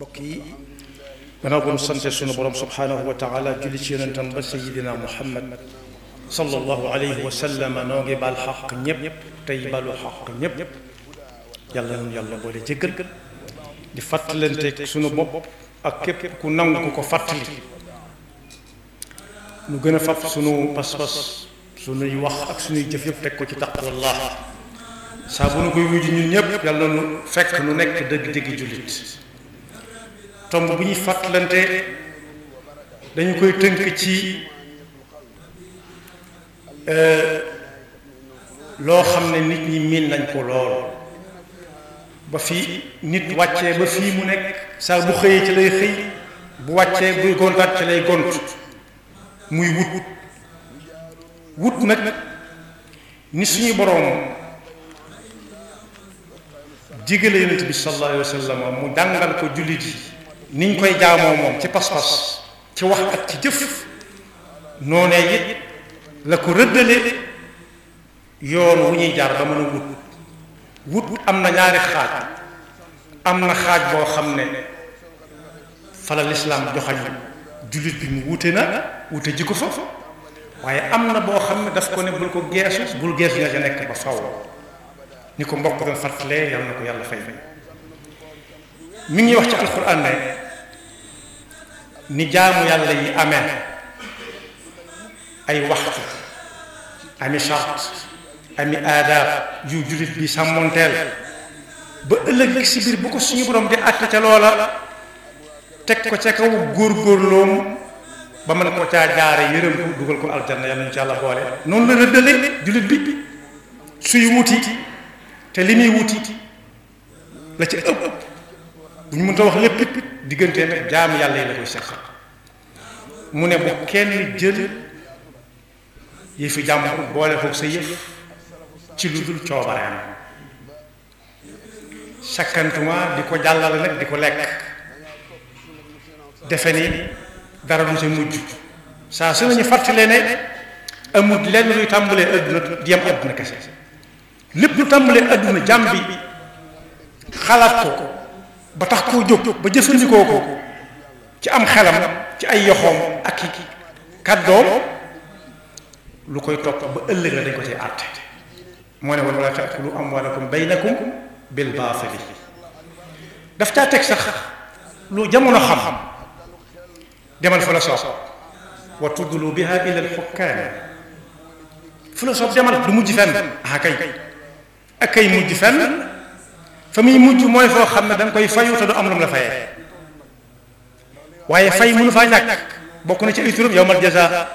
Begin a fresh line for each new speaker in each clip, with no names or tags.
mbokk yi gannaaw bu nu sante sunu borom subhaanahu wa taala julli ci yonentam ba sayidina muhammad sallallahu alayhi wa sallam noo ngi baal xaq ñépp tey balu xaq ñépp yàlla noonu yàlla boole jéggal di fàttalanteeg sunu bopp ak képp ku nangu ku ko fàttali nu gën a fàtt sunu pas-pas sunuy wax ak sunuy jëf yëpp teg ko ci taqwallah saa bu nu koy wujj ñun ñëpp yàlla nu fekk nu nekk dëgg-dëgg jullit tomb bu ñuy fàttalante dañu koy tënk ci loo xam ne nit ñi miin nañ ko lool ba fii nit wàccee ba fii mu nekk saa bu xëyee ci lay xëy bu wàccee buy gontaat ci lay gont muy wut nag ni suñu boroom digale yonent bi sallallahu alayhi wa sallam mu jàngal ko jullit yi niñ koy jaamoo moom ci pas-pas ci wax ak ci jëf noonee it la ko rëddale yoon wu ñuy jaar ba mën a wut am na ñaari xaaj am na xaaj boo xam ne fa la lislaam joxañ jullit bi mu wute ji ko fa waaye am na boo xam ne daf ko ne bul ko geesu bul geesu nga ca nekk ba faw ni ko mbokk doon fàttalee yàlla na ko yàlla fay mi ngi wax ci alquran ne ni jaamu yàlla yi amee ay waxtu ami charte ami aadaab yu jullit bi sàmmonteel ba ëllëg si biir bu ko suñu borom di àtte ca loola teg ko ca kaw góorgóorloom ba mën ko caa jaare yërëm ko dugal ko aljanna yàlla ñu ci yàlla boole noonu la rëddale jullit bi suy wuti te li muy wuti la ci ëpp bu ñu mënta wax lépp diggante nag jaamu yàlla yi la koy seq mu ne bu kenn jël yëfi jàmbur boole ko sa yëf ci lu dul coobareem sakkantuma di ko jàllale nag di ko lekk defe ni dara du sa mujj saa su nañu fàttalee ne amul lenn luy tàmbalee adduna di yem adduna kese lépp lu tàmbalee adduna jàmm bi xalaat ko ba tax koo jóg ba jëfandikoo ko ci am xelam ci ay yoxoom ak i kàddoom lu koy topp ba ëllëg la dañ ko ci àtte moo ne wala taakulu amwaalakum baynakum bil baatili daf caa teg sax lu jamono xam demal fu la soob wa tudlu biha ila al-hukkaam fu la soob demal du mujj fenn ak kay mujj fenn fa muy mujj mooy foo xam ne da nga koy fayu te du am lu mu la fayee waaye fay mënu faa ñàkk bokk na ci ay turam yawmal jazaa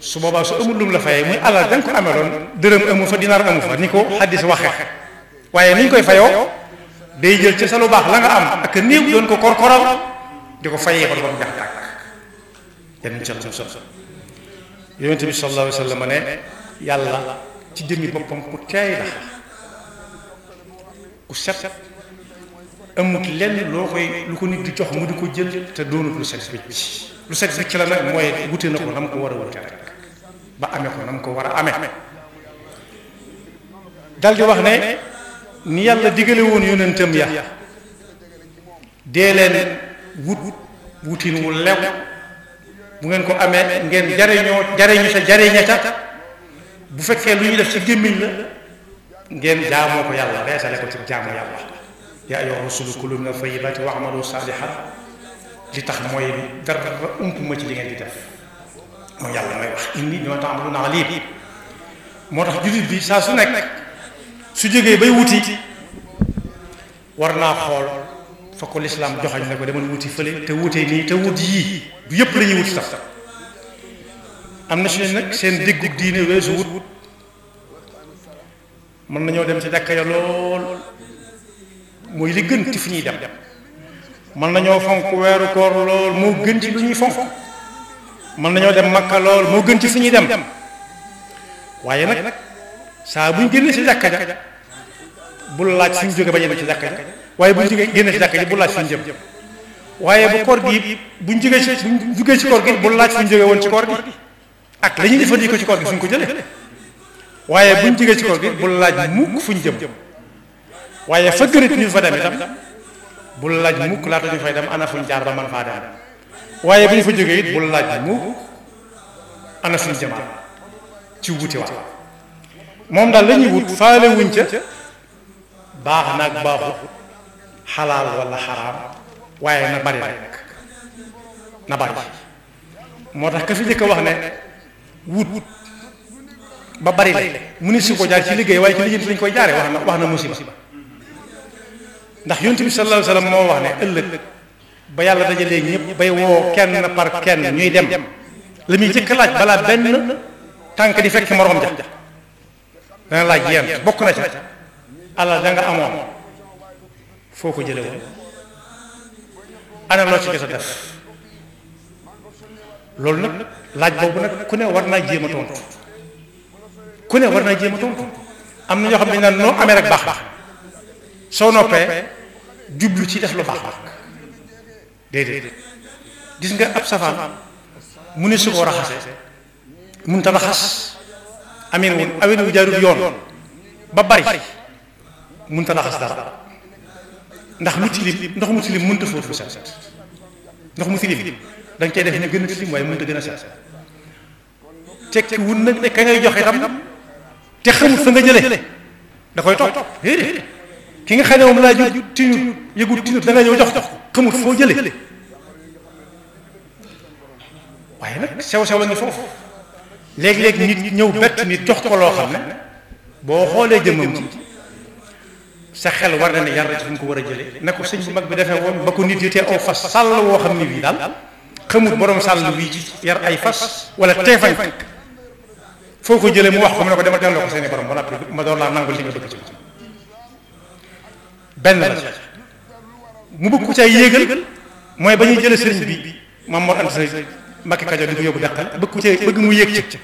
su boobaa su amul lu mu la fayee muy alal da nga ko ameloon dërëm amu fa dinaar amu fa ni ko xaddis waxe waaye ni ñu koy fayoo day jël ci sa lu baax la nga am ak néew doon ko korkoral di ko fayee ba mu jax tàkk yan ci Allah sol yonent bi sallallahu alayhi wa sallam ne yàlla ci jëmmi boppam ku teey la ku set amut lenn loo koy lu ko nit di jox mu di ko jël te doonut lu set wicc la nag mooy wute na ko na mu ko war a wute rek ba amee ko na mu ko war a amee dal di wax ne ni yàlla digale woon yonentam ya dee leen wutin wu lew bu ngeen ko amee ngeen jariñu sa jariña ca bu fekkee lu ñu def ci gémmiñ la ngeen jaamoo ko yàlla reesale ko ci jaamu yàlla yaa ayyuha rusulu kulu mina tayyibaati wa'malu saalihan li tax mooy dara ump ma ci li ngeen di def mooy yàlla mooy wax inni bimaa ta'maluuna aliim moo tax jullit bi saa su nekk su jógee bay wuti war naa xool fa ko lislaam joxañ ne ko demal wuti fële te wutee nii te wut yii du yëpp la ñuy wuti sax am na suñu nag seen déggug diine weesu wut mën nañoo dem ci jàkka ya lool mooy li gën ci fi ñuy dem mën nañoo fonk weeru koor lool moo gën ci lu ñuy fonk mën nañoo dem makka lool moo gën ci fi ñuy dem waaye nag saa buñ génnee ci jàkka ja bul laaj fi ñu jóge ba ñu ci jàkka ja waaye buñ jógee génnee ci jàkka ji bul laaj fi ñu jëm waaye bu koor gi buñ jógee ci koor gi bul laaj fi ñu jóge woon ci koor gi ak la ñuy jëfandikoo ci koor gi fu ñu ko jëlee waaye buñ jógee ci koor gi bul laaj mukk fu ñu jëm waaye fa gënit ñu fa dem itam bul laaj mukk laata ñu fay dem ana fuñ jaar ba man faa dem waaye bu ñu fa jógee it bul laaj mukk ana fuñ jëmaat ci wuti wax moom daal la ñuy wut faale wuñ ca baax naag baaxut xalaal wala xaraam waaye na bari rek na bari moo tax ka fi njëkk a wax ne wut ba bari la mu ni si ko jaar ci liggéey waaye ci lijjanti lañ koy jaare wax na musiba ndax yonent bi sallallahu alayhi wasallam moo wax ne ëllëg ba yàlla dajalee ñëpp bay woo kenn par kenn ñuy dem la muy jëkk laaj balaa benn tànk di fekk moroom ja dana laaj yéen bokk na ca alal da nga amoon foo ko jële woon ana loo ci gis a def loolu nag laaj boobu nag ku ne war naa jéem a tontu ku ne war naa jéem a tontu am na ñoo xam ne naan noo amee rek baax soo noppee jublu ci def lu baax déedéet gis nga ab safaan mu ne su ko raxase mun ta raxas awin wu jaarul yoon ba bari mun ta raxas dara ndax lu tilim ndox mu tilim mënta fóot fu set ndox mu tilim da nga koy def ñu gën a tilim waaye mënta gën a set tekki wun nag ne ka ngay joxe tam te xamul fa nga jële da koy topp ki nga xam ne moom laa ju tinut yëgul tinut da nga ñëw jox xamul foo jële waaye nag sew-sew la ngi foofu léegi-léegi nit ñëw bett nit jox ko loo xam ne boo xoolee jëmmam ci sa xel war na ne yar ci fu mu ko war a jëlee na ko sëñ bu mag bi defee woon ba ko nit yi te aw fas sàll woo xam ne bii daal xamul borom sàll bii ci yar ay fas wala teefañ foo ko jëlee mu wax ko mu ne ko demal delloo ko seeni borom ba noppi ma door laa nangul li nga bëgg ci benn la mu bëgg ko cay yéegal mooy ba ñuy jëlee sëriñ bi Maam Mor Anta Sali Mbàkke Kajoor di ko yóbbu dàqal bëgg ko cay bëgg mu yéeg ci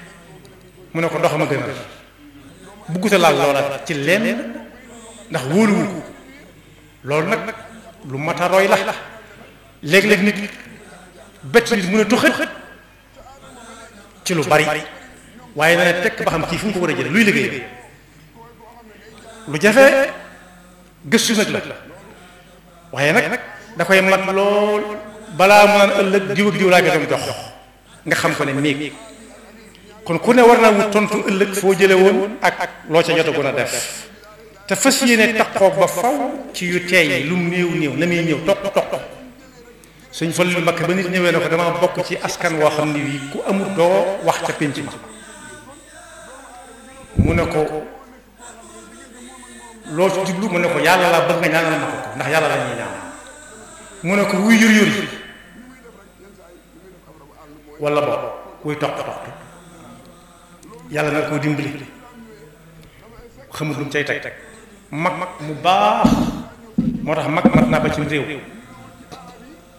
mu ne ko ndox ma gën a bëgguta laal loola ci lenn ndax wóoluwul ko loolu nag lu mat a roy la léeg-léeg nit bett nit mun a tuxat ci lu bari waaye na ne tekk ba xam kii fu mu ko war a jële luy liggéey lu jafe gëstu nag la waaye nag da koy mat lool balaa mu naan ëllëg diw ak diw laa ko doon jox nga xam ko ne néeg kon ku ne war naa wut tontu ëllëg foo jële woon ak loo ca jotagoon a def te fas yéene taxaw ba faw ci yu teey lu mu néew na muy ñëw toq suñ fa lu Mbakke ba nit ñëwee na ko dama bokk ci askan woo xam ni wii ku amul doo wax ca pénc ma mu ne ko loo ci jublu mu ne ko yàlla laa bëgg nga ñaanal ma ko ndax yàlla la ñuy ñaan mu ne ko wuy yur yi wala boobu wuy toq yàlla na ko dimbali xamul lu mu cay teg mag mu baax moo tax mag mat naa ba ci réew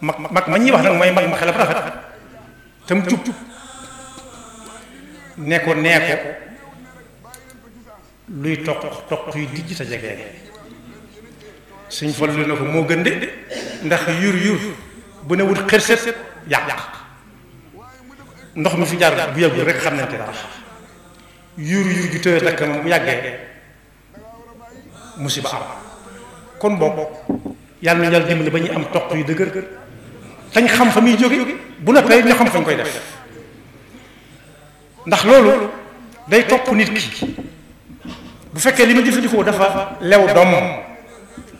mag ma ñuy wax nag mooy mag ma xelam rafet te mu jub nee ko luy toq yu dijj sa jege suñ fal lu ne ko moo gën de ndax yur bu ne wut xërset yàq ndox mi fi jaar bu yàggul rek xam nañ te dara yur ju tëye dakk moom bu yàggee musiba am kon boobu yàlla na yàlla dimbali ba ñuy am toq yu dëgër tañ xam fa muy jóge bu noppee ñu xam fañ koy def ndax loolu day topp nit ki bu fekkee li ma jëfandikoo dafa lew doom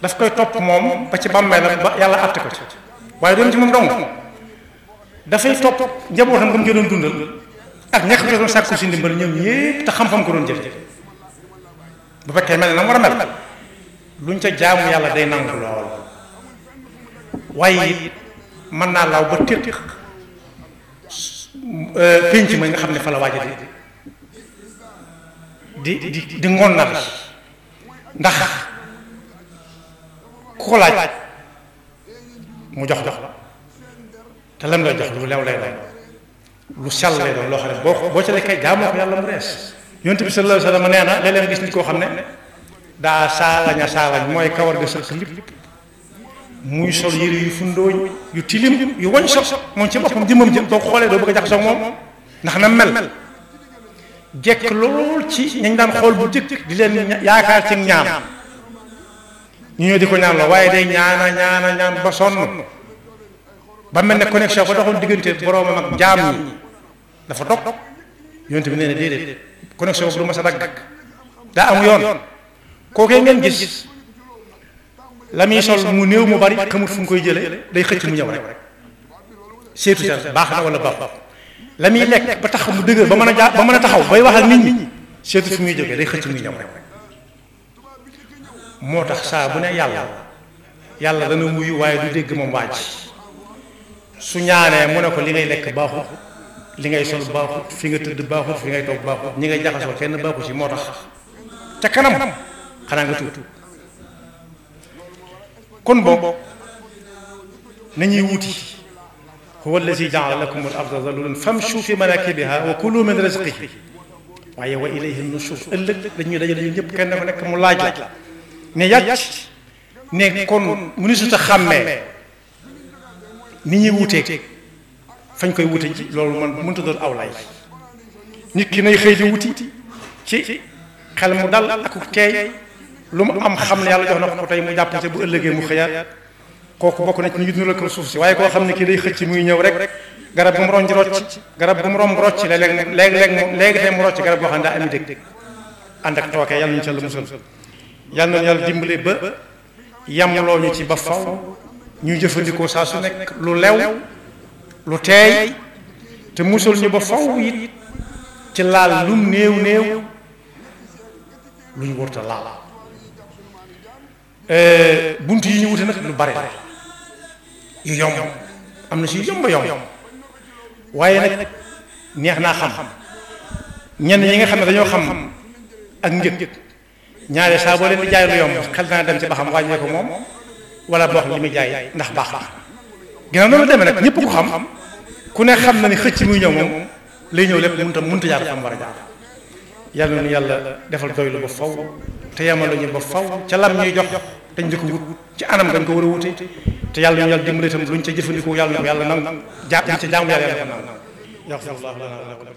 daf koy topp moom ba ci bàmmeelam ba yàlla àtte ko ci waaye doon ci moom dong dafay topp njabootam ba mu doon dundal ak ña ko doon sàkku si ndimbal ñoom ñépp te xam-xam ko doon jëf bu fekkee mel na mu war a mel luñ ca jaamu yàlla day nangu lool waaye it mën naa laaw ba téq pénc ma nga xam ne fa la waaja di ngoon na ndax ku ko laaj mu jox la te lam lay jox lu lew lay doon lu sell lay doon loo xam ne boo ca lekkee jaamoo ko yàlla mu rees yonent bi sallallahu alayhi wa sallam nee na léeg-léeg gis nit koo xam ne daa saalañ mooy kawar ga sëkk lépp muy sol yére yu fundooñ yu tilim yu wañ so moom ci boppam jëmmam jëm boo ko xoolee doo bëgg a jaxasoo moom ndax na mel jekk lool ci ñañ daan xool bu jëkk di leen yaakaar ci ñaam ñu ñëw di ko ñaan la waaye day ñaan ba sonn ba mel ne connexion ba doxoon diggante boroomam ak jaam ñi dafa dog yonent bi nee na déedéet connexion boobu du ma sa dagg daa am yoon kookee ngeen gis la muy sol mu néew mu bari xamut fu mu koy jële day xëcc mu ñëw rek seetu sa baax na wala baax la muy lekk ba tax mu dëgër ba mën a taxaw bay wax ak nit ñi seetu fu muy jógee day xëcc muy ñëw rek moo tax saa bu ne yàlla dana wuyu waaye du dégg moom waaj su ñaanee mu ne ko li ngay lekk baaxut li ngay sol baaxut fi nga tëdd baaxut fi ngay toog baaxut ñi ngay jaxasoo kenn baaxut ci moo tax ca kanam xanaa nga tuut kon boobu nañuy wuti huwa allazi ja'ala lakum al-arda zalulan famshu fi manakibiha wa kulu min rizqihi waaye wa ilayhi nushur ëllëg dañuy dajale ñu ñëpp kenn ku nekk mu laaj la ne yàcc ne kon mu ni suta xàmmee ni ñuy wuteeg fañ koy wute ji loolu man mënta doon aw lay nit ki nay xëy di wuti ci xel mu dal ak teey lu mu am xam ne yàlla jox na ko tey mu jàpp te bu ëllëgee mu xëyaat kooku bokk na ci ñu nuroo ko suuf si waaye koo xam ne kii day xëcc muy ñëw rek garab bu mu ronj rocc garab bu mu romb rocc léegi tey mu rocc garab boo xam ne daa ami dëgg ànd ak tookee yàlla ñu ci la musal yàlla na yàlla dimbale ba yamloo ñu ci ba faw ñu jëfandikoo saa su nekk lu lew lu teey te musal ñu ba faw it ci laal lum néew lu ñu wërta laal bunt yi ñu wute nag lu bare yu yomb am na si yomb waaye nag neex naa xam ñenn ñi nga xam ne dañoo xam ak njëg ñaare saa boo leen di jaay lu yomb xel naa dem ci ba xam wàññee ko moom wala boo xam li muy jaay ndax baax ginnaaw noonu demee nag ñëpp ko xam ku ne xam na ni xëcc muy ñëw moom lay ñëw lépp mënta jaar fa mu war a jaar yàlla na yàlla defal doylu ba faw te yamalu ñu ba faw ca lam ñuy jox dañ di ko wut ci anam gañ ko war a wute te yàlla ñu yàlla dimbale itam luñ ca jëfandikoo yàlla na ko yàlla nangu jàpp ca jaamu yàlla nangu yaxfirullahu lana wa lakum